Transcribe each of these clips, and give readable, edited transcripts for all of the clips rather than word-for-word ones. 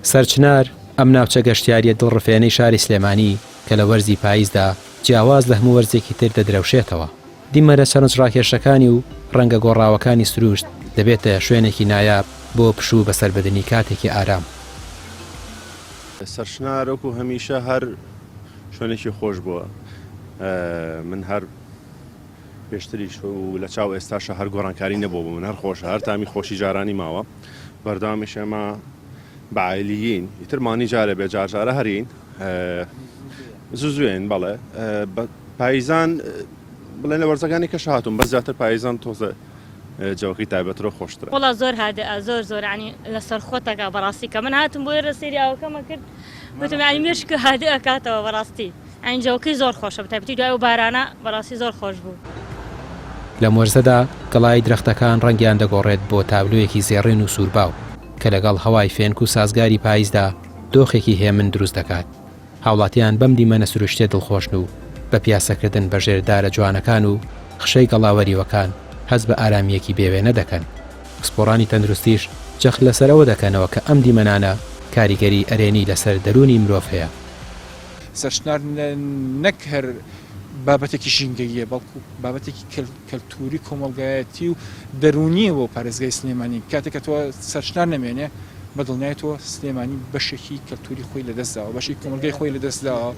سەرچنار، ئەم ناوچە گەشتیارییە دڵڕفێنەی شاری سلێمانی کە لە وەرزی پاییزدا جیاواز لە هەموو وەرزێکی تر دەدرەوشێتەوە، دیمەنە سەرنجڕاکێشەکانی و ڕەنگە گۆڕاوەکانی سروشت دەبێتە شوێنێکی نایاب بۆ پشوو بەسەربردنی کاتێکی ئارام. سەرچنار وەکو هەمیشە هەر شوێنێکی خۆش بووە، من هەر پێشتریش و لە چاو ئێستاشا هەر گۆڕانکاری نەبووە بۆ من هەر خۆشە هەر تامی خۆشی جارانی ماوە بەردەوامیش ئێمە بە عایلیین ئیتر مانی جارێ بێ جار جارە هەرین زوو زوێن بەڵێ پاییزان بڵێن لە وەرزەکانی کەش هاتووم بەس زیاتر پاییزان تۆزە جەوەکەی تایبەترە و خۆشترە. وەڵا زۆر هادئە زۆر زۆر یانی لەسەر خۆتەکە بەڕاستی کە من هاتم بۆ ئێرە سەیری ئاوەکەمە کرد وتم یانی مێشک هادئ ئەکاتەوە بەڕاستی یانی جەوەکەی زۆر خۆشە بەتایبەتی دوای ئەو بارانە بەڕاستی زۆر خۆش بوو. لەم وەرزەدا گەڵای درەختەکان ڕەنگیان دەگۆڕێت بۆ تابلۆیەکی زێڕین و سوورباو کە لەگەڵ هەوای فێنک و سازگاری پاییزدا دۆخێکی هێمن دروست دەکات. هاوڵاتیان بەم دیمەنە سروشتیە دڵخۆشن و بە پیاسەکردن بە ژێر دارە جوانەکان و خشەی گەڵا وەریوەکان هەست بە ئارامییەکی بێ وێنە دەکەن. پسپۆڕانی تەندروستیش جەخت لەسەر ئەوە دەکەنەوە کە ئەم دیمەنانە کاریگەری ئەرێنی لەسەر دەروونی مرۆڤ هەیە. سەرچنار نەک هەر بابەتێکی ژینگەییە، بەڵکو بابەتێکی کەلتووری کۆمەڵگایەتی و دەروونییە بۆ پارێزگای سلێمانی. کاتێک کە تۆ سەرچنار نەمێنێ، بە دڵنیایی تۆ سلێمانی بەشێکی کەلتووری خۆی لەدەستداوە، بەشێکی کۆمەڵگای خۆی لەدەستداوە.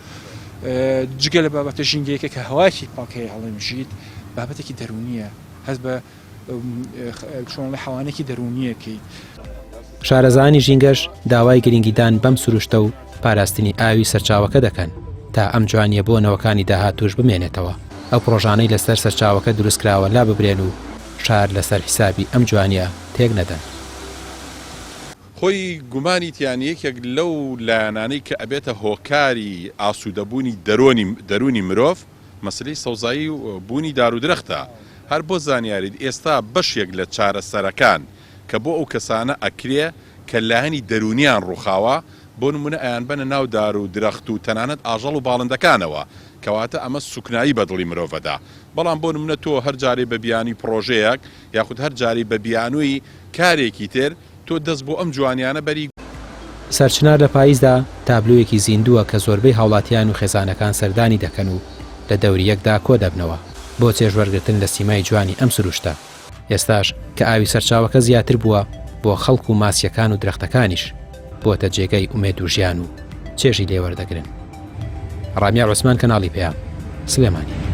جگە لە بابەتە ژینگەیەکە کە هەوایەکی پاک هەیە هەڵێمژیت، بابەتێکی دەروونییە. هەست بە چۆن حەوانێکی دەروونییەکەیت. شارەزایانی ژینگەش داوای گرنگیدان بەم سروشتە و پاراستنی ئاوی سەرچاوەکە دەکەن تا ئەم جوانییە بۆ نەوەکانی داهاتووش بمێنێتەوە، ئەو پڕۆژانەی لەسەر سەرچاوەکە دروستکراوە لاببرێن و شار لەسەر حیسابی ئەم جوانییە تێک نەدەن. خۆی گومانی تیا نیە یەکێک لەو لایەنانەی کە ئەبێتە هۆکاری ئاسوودەبوونی دەرۆنی دەروونی مرۆڤ مەسەلەی سەوزایی و بوونی دار و درەختە هەر بۆ زانیاریت ئێستا بەشێک لە چارەسەرەکان کە بۆ ئەو کەسانە ئەکرێ کە لایەنی دەروونیان ڕووخاوە بۆ نموونە ئەیانبەنە ناو دار و درەخت و تەنانەت ئاژەڵ و باڵندەکانەوە کەواتە ئەمە سوکنایی بە دڵی مرۆڤ ئەدا بەڵام بۆ نموونە تۆ هەر جارەی بە بیانووی پڕۆژەیەک یاخود هەر جارەی بە بیانووی کارێکی تر تۆ دەست بۆ ئەم جوانیانە بەری. سەرچنار لە پاییزدا تابلۆیەکی زیندووە کە زۆربەی هاوڵاتیان و خێزانەکان سەردانی دەکەن و لە دەوری یەکدا کۆدەبنەوە بۆ چێژوەرگرتن لە سیمای جوانی ئەم سروشتە. ئێستاش کە ئاوی سەرچاوەکە زیاتر بووە بۆ خەڵک و ماسییەکان و درەختەکانیش بۆتە جێگەی ئومێد و ژیان و چێژی لێ وەردەگرن. ڕامیار عوسمان کەناڵی پەیام، سلێمانی.